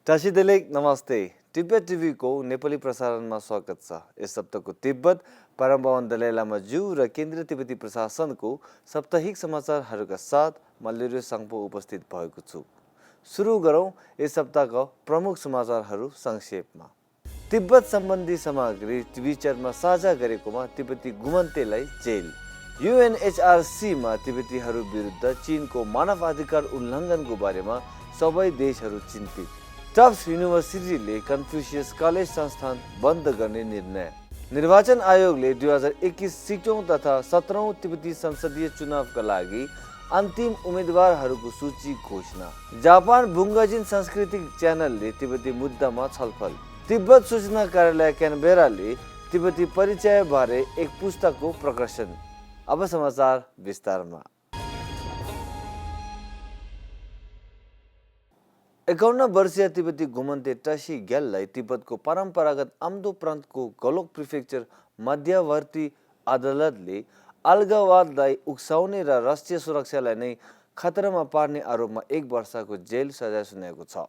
टाशीदेलेक नमस्ते। तिब्बत को नेपाली प्रसारणमा स्वागत छ। यस सप्ताहको तिब्बत परम पावन दलाई लामा ज्यू र केन्द्रीय तिब्बती प्रशासनको साप्ताहिक समाचारहरूका साथ मल्लिरो साङपो उपस्थित भएको छु। सुरु गरौँ यस सप्ताहका प्रमुख समाचारहरू संक्षेपमा। तिब्बत सम्बन्धी सामग्री विचारमा साझा गरेकोमा तिब्बती गुमन्तेलाई जेल। UNHRCमा तिब्बतीहरू विरुद्ध चीनको मानवाधिकार उल्लङ्घनको बारेमा सबै देशहरू चिन्तित। टफ्ट युनिभर्सिटीले कन्फ्युसियस कलेज संस्थान बन्द गर्ने निर्णय। निर्वाचन आयोगले 2021 सिटौं तथा 17औं तिब्बती संसदीय चुनावका लागि अन्तिम उम्मेदवारहरूको सूची घोषणा। जापान बुङ्गाजिन सांस्कृतिक च्यानलले तिब्बती मुद्दामा छलफल। तिब्बत सूचना कार्यालय क्यानबेराले तिब्बती परिचय बारे एक पुस्तकको प्रकाशन। अब समाचार विस्तारमा। 51 वर्षीय तिब्बती घुमन्ते टासी ग्याललाई तिब्बतको परम्परागत आम्दो प्रान्तको गलोक प्रिफेक्चर मध्यवर्ती अदालतले अलगाववादलाई उक्साउने र राष्ट्रिय सुरक्षालाई नै खतरामा पार्ने आरोपमा 1 वर्षको जेल सजाय सुनाएको छ।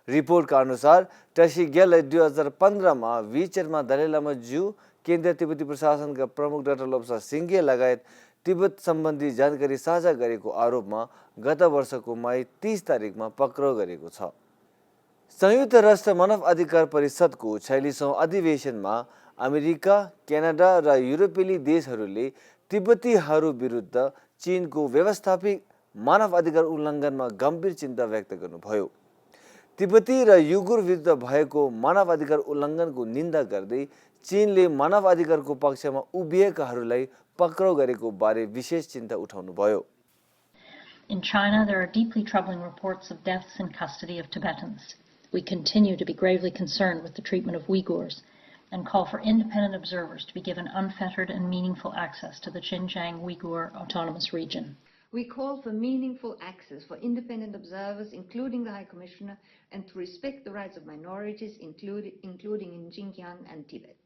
रिपोर्टका अनुसार टासी ग्याललाई 2015मा विचरमा दलाई लामा ज्यू, केन्द्रीय तिब्बती प्रशासनका प्रमुख डाक्टर लोब्सा सिङ्गे लगायत तिब्बत सम्बन्धी जानकारी साझा गरेको आरोपमा गत वर्षको मई 30 तारिकमा पक्राउ गरेको छ। संयुक्त राष्ट्र मानव अधिकार परिषदको 46औं अधिवेशनमा अमेरिका, क्यानाडा र युरोपेली देशहरूले तिब्बतीहरू विरुद्ध चीनको व्यवस्थापिक मानव अधिकार उल्लङ्घनमा गम्भीर चिन्ता व्यक्त गर्नुभयो। तिब्बती र युगुर विरुद्ध भएको मानव अधिकार उल्लङ्घनको निन्दा गर्दै चीनले मानव अधिकारको पक्षमा उभिएकाहरूलाई पक्राउ गरेको बारे विशेष चिन्ता उठाउनुभयो। In China, there are deeply troubling reports of deaths in custody of Tibetans. We continue to be gravely concerned with the treatment of Uyghurs and call for independent observers to be given unfettered and meaningful access to the Xinjiang Uyghur Autonomous Region. We call for meaningful access for independent observers, including the High Commissioner, and to respect the rights of minorities, including in Xinjiang and Tibet.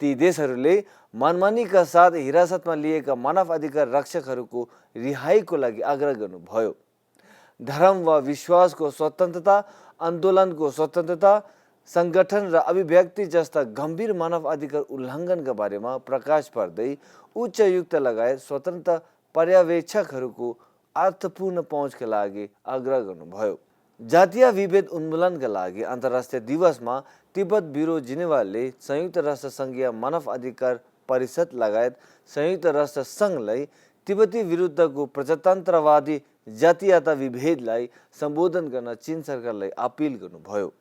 ती देशहरूले मनमानीका साथ हिरासतमा लिएका मानव अधिकार रक्षकहरूको रिहाईको लागि आग्रह गर्नुभयो। धर्म वा विश्वासको स्वतन्त्रता, आन्दोलनको स्वतन्त्रता, संगठन र अभिव्यक्ति जस्ता गम्भीर मानव अधिकार उल्लङ्घनका बारेमा प्रकाश पर्दै उच्चायुक्त लगायत स्वतन्त्र पर्यवेक्षकहरूको अर्थपूर्ण पहुँचका लागि आग्रह गर्नुभयो। जातीय विभेद उन्मूलनका लागि अन्तर्राष्ट्रिय दिवसमा तिब्बत ब्युरो जिनेवाले संयुक्त राष्ट्र सङ्घीय मानव अधिकार परिषद लगायत संयुक्त राष्ट्र सङ्घलाई तिब्बती विरुद्धको प्रजातन्त्रवादी जातीयता विभेदलाई सम्बोधन गर्न चीन सरकारलाई अपिल गर्नुभयो।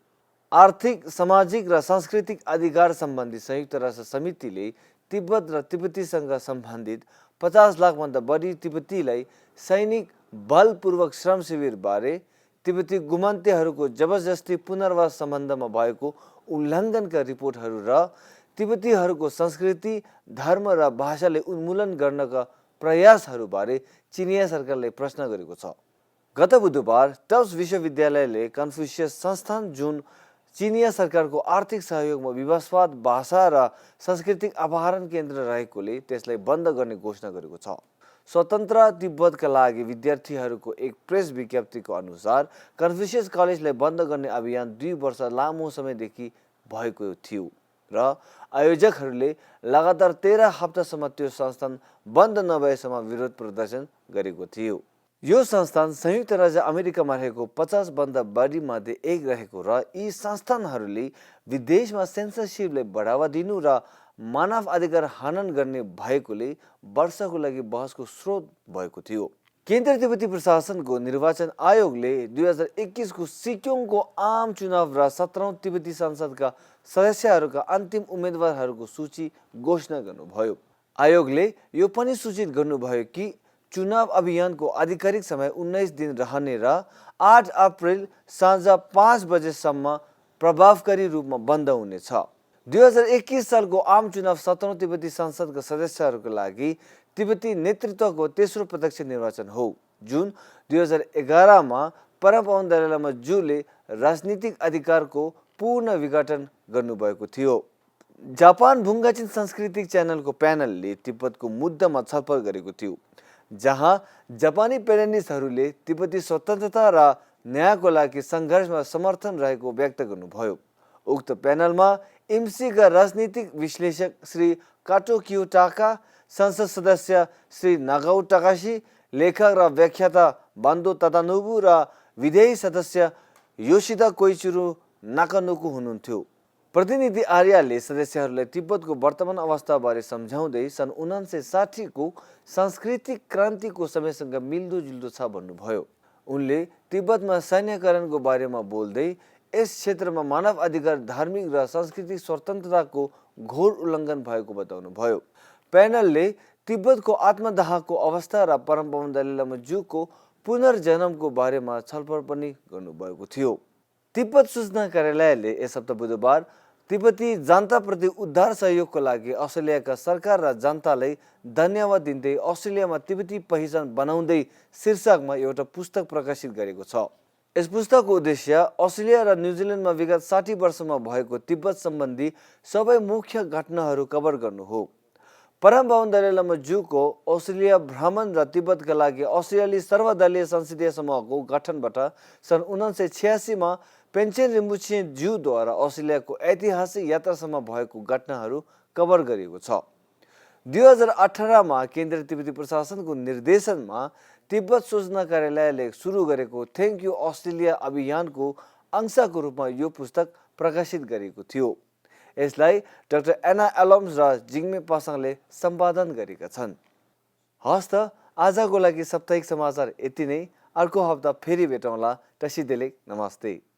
आर्थिक, सामाजिक र सांस्कृतिक अधिकार सम्बन्धी संयुक्त राष्ट्र समितिले तिब्बत र तिब्बतीसँग सम्बन्धित 50 लाखभन्दा बढी तिब्बतीलाई सैनिक बलपूर्वक श्रम शिविर बारे, तिब्बती गुमन्तेहरूको जबरजस्ती पुनर्वास सम्बन्धमा भएको उल्लङ्घनका रिपोर्टहरू र तिब्बतीहरूको संस्कृति, धर्म र भाषाले उन्मूलन गर्नका प्रयासहरूबारे चिनिया सरकारले प्रश्न गरेको छ। गत बुधबार टफ्ट विश्वविद्यालयले कन्फ्युसियस संस्थान जुन चिनिया सरकारको आर्थिक सहयोगमा विवादस्पद भाषा र सांस्कृतिक अपहरण केन्द्र रहेकोले त्यसलाई बन्द गर्ने घोषणा गरेको छ। स्वतन्त्र तिब्बतका लागि विद्यार्थीहरूको एक प्रेस विज्ञप्तिको अनुसार कन्फ्युसियस कलेजलाई बन्द गर्ने अभियान 2 वर्ष लामो समयदेखि भएको थियो र आयोजकहरूले लगातार 13 हप्तासम्म त्यो संस्थान बन्द नभएसम्म विरोध प्रदर्शन गरेको थियो। यो संस्थान संयुक्त राज्य अमेरिकामा रहेको 50 भन्दा बढी मध्ये एक रहेको र यी संस्थानहरूले विदेशमा सेन्सरशिपलाई बढावा दिनु र मानव अधिकार हनन गर्ने भएकोले वर्षको लागि बहसको स्रोत भएको थियो। केन्द्रीय तिब्बती प्रशासनको निर्वाचन आयोगले 2021 को सिटौंको आम चुनाव र 17औं तिब्बती संसदका सदस्यहरूका अन्तिम उम्मेदवारहरूको सूची घोषणा गर्नुभयो। आयोगले यो पनि सूचित गर्नुभयो कि चुनाव अभियानको आधिकारिक समय 19 दिन रहने र 8 अप्रिल साँझ 5 बजेसम्म प्रभावकारी रूपमा बन्द हुनेछ। 2021 सालको आम चुनाव 17औं तिब्बती संसदका सदस्यहरूका लागि तिब्बती नेतृत्वको तेस्रो प्रत्यक्ष निर्वाचन हो, जुन 2011मा परम पावन दलाई लामा ज्यूले राजनीतिक अधिकारको पूर्ण विघटन गर्नुभएको थियो। जापान बुङ्गाजिन सांस्कृतिक च्यानलको प्यानलले तिब्बतको मुद्दामा छलफल गरेको थियो, जहाँ जापानी पेरेनिस्टहरूले तिब्बती स्वतन्त्रता र न्यायको लागि सङ्घर्षमा समर्थन रहेको व्यक्त गर्नुभयो। उक्त प्यानलमा एमसीका राजनीतिक विश्लेषक श्री काटो कियोटाका, संसद सदस्य श्री नागाउ टाकासी, लेखक र व्याख्याता बान्दो तातानोबु र विधेयी सदस्य योशिदा कोइचुरु नाकानुकु हुनुहुन्थ्यो। प्रतिनिधि आर्यले सदस्यहरूलाई तिब्बतको वर्तमान अवस्थाबारे सम्झाउँदै सन् 1960 को सांस्कृतिक क्रान्तिको समयसँग मिल्दोजुल्दो छ भन्नुभयो। उनले तिब्बतमा सैन्यकरणको बारेमा बोल्दै यस क्षेत्रमा मानव अधिकार, धार्मिक र सांस्कृतिक स्वतन्त्रताको घोर उल्लङ्घन भएको बताउनुभयो। प्यानलले तिब्बतको आत्मदाहको अवस्था र परमपवन दलाइ लामाज्यूको पुनर्जन्मको बारेमा छलफल पनि गर्नुभएको थियो। तिब्बत सूचना कार्यालयले यस हप्ता बुधबार तिब्बती जनताप्रति उद्धार सहयोगको लागि अस्ट्रेलियाका सरकार र जनतालाई धन्यवाद दिँदै अस्ट्रेलियामा तिब्बती पहिचान बनाउँदै शीर्षकमा एउटा पुस्तक प्रकाशित गरेको छ। यस पुस्तकको उद्देश्य अस्ट्रेलिया र न्युजिल्यान्डमा विगत 60 वर्षमा भएको तिब्बत सम्बन्धी सबै मुख्य घटनाहरू कभर गर्नु हो। परमभवन दलाइ लामाज्यूको अस्ट्रेलिया भ्रमण र तिब्बतका लागि अस्ट्रेलियाली सर्वदलीय संसदीय समूहको गठनबाट सन् 1986 मा पेन्चेन रिम्बुछे ज्यूद्वारा अस्ट्रेलियाको ऐतिहासिक यात्रासम्म भएको घटनाहरू कभर गरिएको छ। 2018 मा केन्द्रीय तिब्बती प्रशासनको निर्देशनमा तिब्बत सूचना कार्यालयले सुरु गरेको थ्याङ्क यू अस्ट्रेलिया अभियानको अंशको रूपमा यो पुस्तक प्रकाशित गरेको थियो। यसलाई डाक्टर एना एलम्स र जिङ्मे पासाङले सम्पादन गरेका छन्। हस् त आजको लागि साप्ताहिक समाचार यति नै। अर्को हप्ता फेरि भेटौँला। तसिदेले नमस्ते।